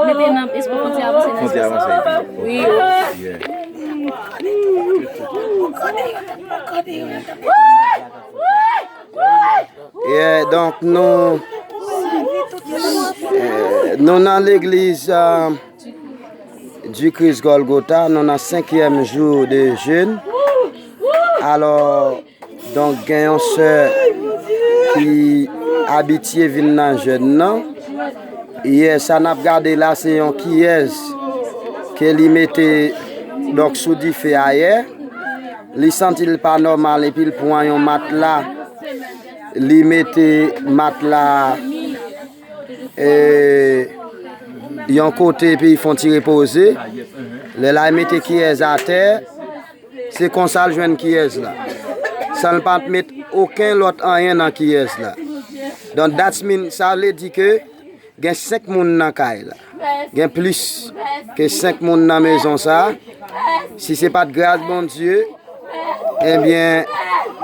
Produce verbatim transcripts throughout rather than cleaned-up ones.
Mete nan espwa fwontyè avanse, nan espwa sa. Fwontyè avanse. Wi. Yeah. Yeah, donk nou, eh, nou nan legliz, eh, du Christ Golgotha, nou nan senkyèm jou de jèn. Alò, donk gen yon sè ki abitye vin nan jèn nan. Yè, sa n ap gade la, se yon kiyès ke li mete, donk, sou dife a yè. Li santi l pa nòmal epi l pran yon matla. Li mete matla, e, yon kote epi l fè yon ti repoze. Lè l al mete kiyès atè, se konsa l jwenn kiyès la. San l pa t met okenn lòt anyen nan kiyès la. Donk, that's mean, sa vle di ke gen senk moun nan kay la. Gen plis ke senk moun nan mezon sa. Si se pa t gras Bondye, ebyen,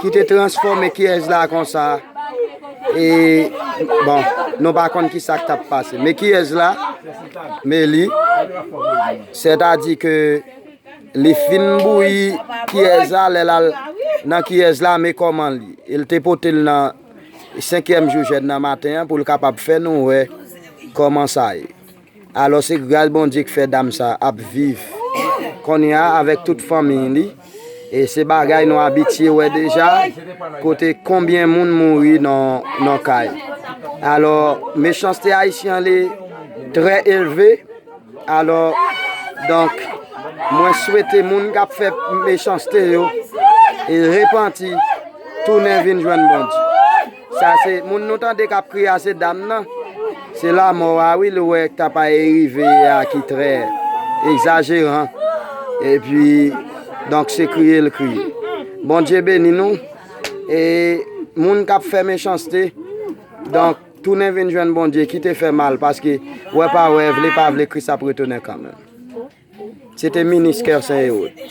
ki te transfòme kiyès la konsa. E, bon, nou pa konn ki sa k t ap pase. Men kiyès la, men li, sètadi ke li fin bouyi kiyès la, lè l al nan kiyès la, men kòman li. E l te pote l nan senkyèm jou jèn nan maten an pou l kapab fè nou wè kòman sa ye. Alò, se gras Bondye k fè dam sa ap viv kounye a avèk tout fanmi li. E se bagay nou abitye wè deja, kote konbyen moun mouri nan, nan kay. Alò, mechanste ayisyen an li trè elve. Alò, donk, mwen swete moun k ap fè mechanste yo e repanti, tounen vin jwenn Bondye. Sa se moun nou tande k ap kriye a, se dam nan. Se lanmò a, wi, l wè k ta pa e rive a ki trè egzajeran. Epi, donk, se kriye l kriye. Bondye beni nou. E moun k ap fè mechanste, donk, tounen vin jwenn Bondye, kite fè mal, paske wè pa wè, vle pa vle, Kris ap retounen kanmenm. Se te minis Kè Sen Ewòd.